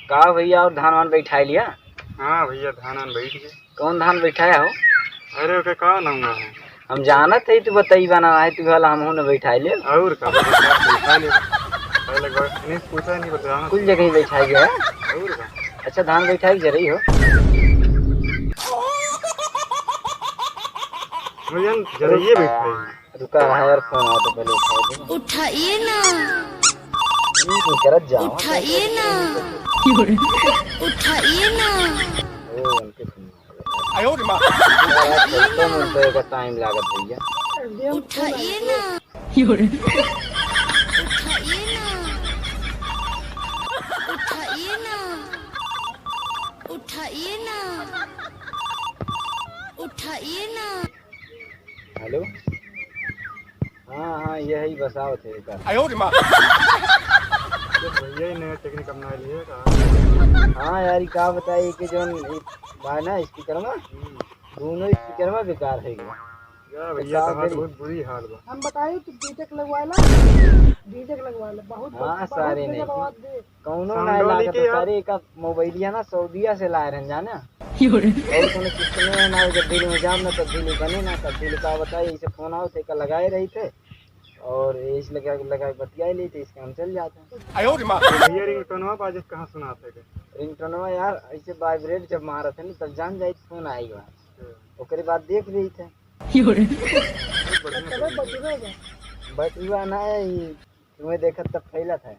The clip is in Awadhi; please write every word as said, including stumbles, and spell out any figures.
का भइया, और धान वान बैठाइ लिया? हाँ भइया, धान वान बैठ गए। कौन धान बैठाया हो? अरे, ओके का नाम है? हम जानत है, तू बताई बना है, तू भला हमहू न बैठाइ ले। और का, बैठा ले। पहले एक बार नहीं पूछा, नहीं बता। कुल जगह ही बैठाइ गया है। और का? अच्छा, धान बैठाइ जरई हो। भइया, जरइए बैठाई। रुका है यार, फोन आवा तो पहले उठाइ दे। उठाइए ना। ये नहीं करत जावा। उठाइए ना। उठाइए ना। ओ, उनके फोन आ गया। आयो रे माँ। यार, चलते में तो एकर टाइम लागत भइया। उठाइए ना। उठाइए ना। उठाइए ना। उठाइए ना। उठाइए ना। हेलो। हाँ, हाँ, यही बसावत है एकर। आयो रे माँ। ये भइया ही नया टेक्निक अपना लिए का? हाँ यार, ई का बताई कि जौन ई बा ना स्पीकर में, हम्म। दोनों स्पीकर में बेकार है गया। या तो भइया, का तोहार करी? बहुत बुरी हाल बा। हम बताई कि बीटेक लगवाला, बीटेक लगवाला, बहुत, हाँ, बहुत सारे गजब नहीं। आवाज दे। कौनो ना संडोली लागत के है, यार। सारे का मोबाइलिया ना सऊदिया से लाए रहन जाना। और कोनो सिस्टम में ना, जब दिल में जाम ना, तब दिल बने ना, तब दिल का बताई, ऐसे फोन आओ थे, का लगाए रही थे, और इस लगा, लगा के बतिया ली थे, इसका हम चल जाते हैं। आयो रे माँ। तो भइया, रिंगटोनवा बाजत कहाँ सुनात है के? रिंगटोनवा यार, ऐसे वाइब्रेट जब मारत है ना, तब जान जाई फोन आई बा। अच्छा। ओकरे बाद देख रही थे। बहुत बढ़िया। बटुआ ना है, ई तुम्हें देखत तब फैलत है।